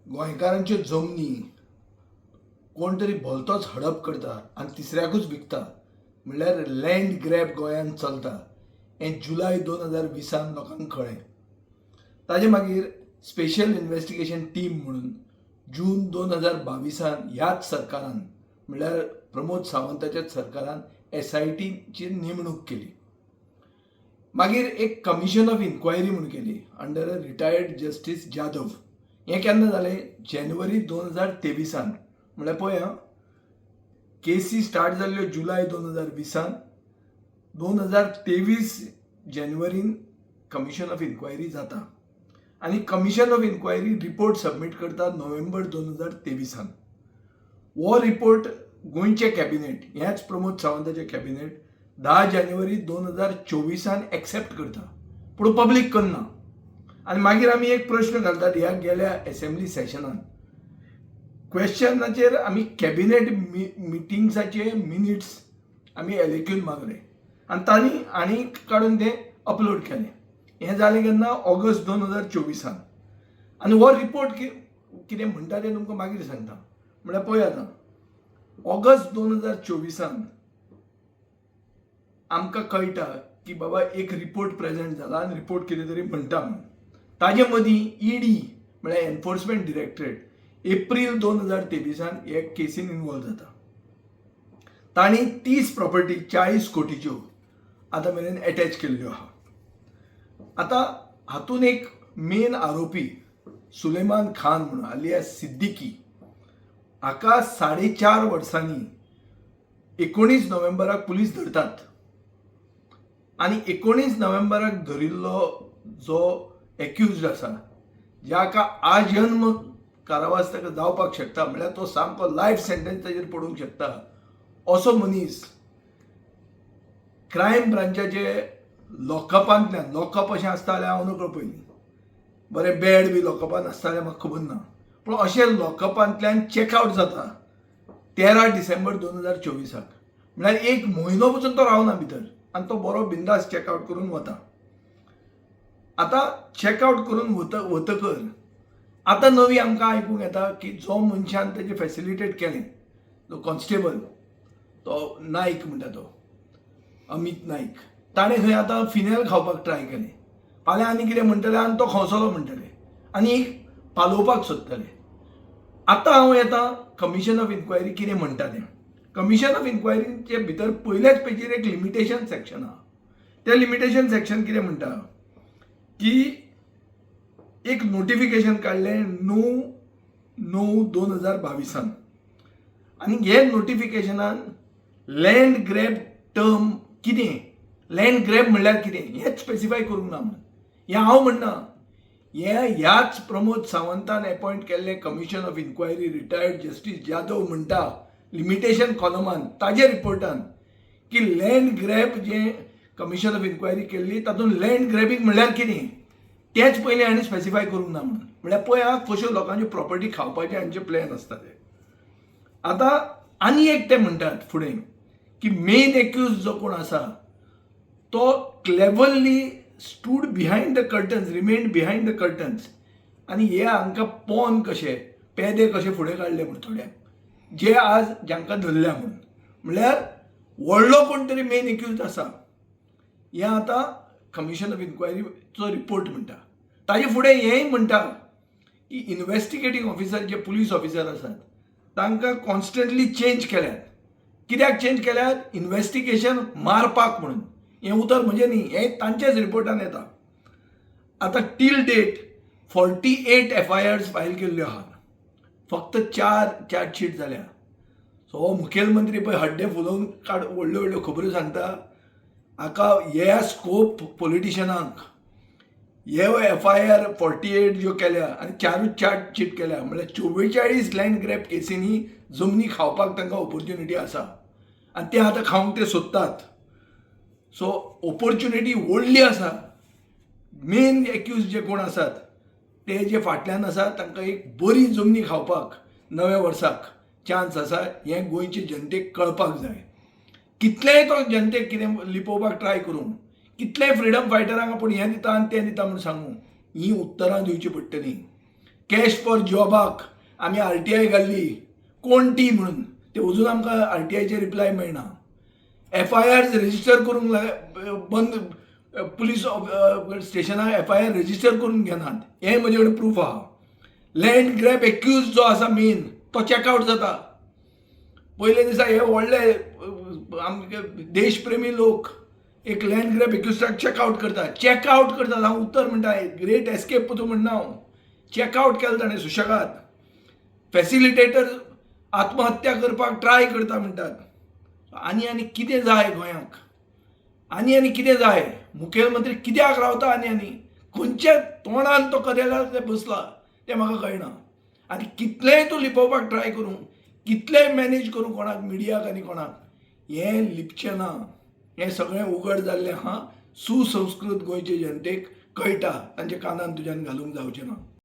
गोंयकारांच्यो जमनी कोण तरी भलतोच हडप करता आनी तिसऱ्याकूच विकता, म्हणल्यार लँड ग्रॅब गोंयांत चलता हें जुलय 2020 लोकांक कळ्ळें. ताजे मागीर स्पेशल इन्वेस्टिगेशन टीम म्हणून जून 2022 ह्याच सरकारान, म्हणल्यार प्रमोद सावंताच्याच सरकारान, एसआयटीची नेमणूक केली. मागीर एक कमिशन ऑफ इन्क्वायरी म्हूण केली under a retired justice Jadhav. हें केन्ना जालें? जानेवारी 2023. म्हणल्यार पळय आं, केसी स्टार्ट जाल्ल्यो जुलय 2020, 2023 जानेवारीन कमिशन ऑफ इन्क्वायरी जाता आनी commission of inquiry report submit करता नोव्हेंबर 2023. हो रिपोर्ट गोंयचें कॅबिनेट, ह्याच प्रमोद सावंताचें कॅबिनेट, 10 जानेवारी 2024 एक्सेप्ट करता, पूण पब्लीक करना. आनी मागीर आमी एक प्रश्न घालतात ह्या गेल्या एसेंब्ली सेशनान. क्वेश्चनाचेर आमी कॅबिनेट मिटिंग्साचे मिनिट्स आमी एलएक्यून मागले आनी तांणी आनी काडून ते अपलोड केले. हें जालें केन्ना? ऑगस्ट 2024. आनी हो रिपोर्ट कितें म्हणटा तें तुमकां मागीर सांगता. म्हणल्यार पळय, आतां ऑगस्ट 2024 आमकां कळटा की बाबा एक रिपोर्ट प्रेजेंट जाला आनी रिपोर्ट कितें तरी म्हणटा म्हणून. ताजे मदीं ईडी, म्हळ्यार एनफोर्समेंट डिरेक्टरेट, एप्रील 2023 हे केसीन इनवॉल्व जाता. तांणी 30 प्रॉपर्टी 40 कोटीच्यो आतां मेरेन एटॅच केल्ल्यो आहा. आतां हातून एक मेन आरोपी सुलेमान खान म्हणून, आलियास सिद्दीकी, हाका 4.5 वर्सांनी 19 नोव्हेंबराक पुलीस धरतात. आनी 19 नोव्हेंबराक धरिल्लो जो एक्युज्ड आसा, जाका आजन्म कारावास ताका जावपाक शकता, म्हणल्यार तो सामको लायफ सेंटेन्स ताजेर पडूंक शकता, असो मनीस क्रायम ब्रांचाचे लॉकअपांतल्यान, लॉकअप अशें आसता जाल्यार हांव नकळो पयलीं, बरें बेड बी लॉकअपान आसता जाल्यार म्हाका खबर ना, पूण अशें लॉकअपांतल्यान चॅकआवट जाता 13 डिसेंबर 2024. म्हळ्यार एक म्हयनो पसून तो रावना भितर आनी तो बरो बिंदास चॅकआवट करून वता. आतां चॅकआवट करून वतकर आतां नवी आमकां आयकूंक येता की जो मनशान तेजें फॅसिलिटेट केलें, जो कॉन्स्टेबल, तो नायक म्हणटा तो अमीत नायक, ताणें खंय आतां फिनेल खावपाक ट्राय केलें. फाल्यां आनी कितें म्हणटले आनी तो खंवसलो म्हणटले आनी एक पालोवपाक सोदतले. आतां हांव येता कमिशन ऑफ इन्क्वायरी कितें म्हणटा तें. कमिशन ऑफ इन्क्वायरीचे भितर पयल्याच पेजीर एक लिमिटेशन सेक्शन आहा. तें लिमिटेशन सेक्शन कितें म्हणटा की एक नोटिफिकेशन काडलें 9/9/2022 आनी हे नोटिफिकेशनान लँड ग्रॅब टर्म कितें, लँड ग्रॅब म्हणल्यार कितें हेंच स्पेसिफाय करूंक ना म्हणून. हें हांव म्हणना, हें ह्याच प्रमोद सावंतान एपॉयंट केल्लें commission of inquiry, retired justice Jadhav म्हणटा लिमिटेशन कॉलमान ताजे रिपोर्टान की लँड ग्रॅब जें कमिशन ऑफ इन्क्वायरी केल्ली तातूंत लँड ग्रॅबींग म्हणल्यार कितें तेंच पयलीं हांणी स्पेसिफाय करूंक ना म्हणून. म्हणल्यार पळय आं, कश्यो लोकांच्यो प्रॉपर्टी खावपाचे हांचे प्लॅन आसता ते. आतां आनी एक ते म्हणटात फुडें की मेन एक्यूज जो कोण आसा तो cleverly stood behind the curtains, remain behind the curtains आनी हे हांकां पॉन कशे, पेदे कशे फुडें काडले म्हूण थोड्यांक, जे आज जांकां धरल्या म्हणून. म्हणल्यार व्हडलो कोण तरी मेन एक्यूज आसा हें आतां कमिशन ऑफ इन्क्वायरीचो रिपोर्ट म्हणटा. ताजे फुडें हेंय म्हणटा की इन्वेस्टिगेटींग ऑफिसर जे पुलीस ऑफिसर आसात तांकां कॉन्स्टंटली चेंज केल्यात. कित्याक चेंज केल्यात? इन्वेस्टिगेशन मारपाक म्हणून. हें उतर म्हजें न्ही, हें तांच्याच रिपोर्टान येता. आतां till date 48 FIRs file केल्ल्यो आहात, फक्त चार चार्जशीट जाल्या. सो हो मुखेलमंत्री पळय हड्डें फुलोवन काड व्हडल्यो व्हडल्यो खबऱ्यो सांगता, हाका हे स्कोप पॉलिटिशनांक. हे एफआयआर 48 ज्यो केल्या आनी चारूच चार्जशीट केल्या, म्हणल्यार 44 लँड ग्रॅब केसींनी जमनी खावपाक तांकां ऑपॉर्च्युनिटी आसा आनी ते आतां खावंक ते सोदतात. सो ऑपॉर्च्युनिटी व्हडली आसा. मेन एक्यूज जे कोण आसात ते जे फाटल्यान आसा तांकां एक बरी जमनी खावपाक नव्या वर्साक चान्स आसा हें गोंयचे जनतेक कळपाक जाय. कितलेंय तो जनतेक कितें लिपोवपाक ट्राय करूं, कितलेय फ्रिडम फायटरांक आपूण हें दिता आनी तें दिता म्हूण सांगूं, हीं उत्तरां दिवचीं पडटलीं. कॅश फॉर जॉबाक आमी आरटीआय घाल्ली, कोण ती म्हणून, ते अजून आमकां आरटीआयचे रिप्लाय मेळना. एफआयआर रजिस्टर करूंक बंद, पुलीस स्टेशनार एफआयआर रजिस्टर करून घेनात, हें म्हजे कडेन प्रूफ आहा. लँड ग्रॅब एक्यूज जो आसा मेन, तो चॅकआवट जाता पयले दिसा. हे व्हडले आमचे देशप्रेमी लोक एक लँड ग्रॅब एक्युजाक चॅकआवट करता, चॅकआवट करतात. हांव उत्तर म्हणटा, ग्रेट एस्केप तूं म्हणना हांव. चॅकआवट केलें ताणें सुशेगाद. फॅसिलिटेटर आत्महत्या करपाक ट्राय करता म्हणटात. आनी आनी कितें जाय गोंयांक? आनी आनी कितें जाय? मुखेलमंत्री कित्याक रावता आनी आनी खंयच्या तोंडान तो कदेलार ते बसला तें म्हाका कळना. आनी कितलेंय तूं लिपोवपाक ट्राय करूं, कितलेंय मॅनेज करूं कोणाक, मिडियाक आनी कोणाक, हें लिपचें ना. हें सगळें उगड जाल्लें आहा. सुसंस्कृत गोंयचे जनतेक कळटा. तांच्या कानान तुज्यान घालूंक जावचें ना.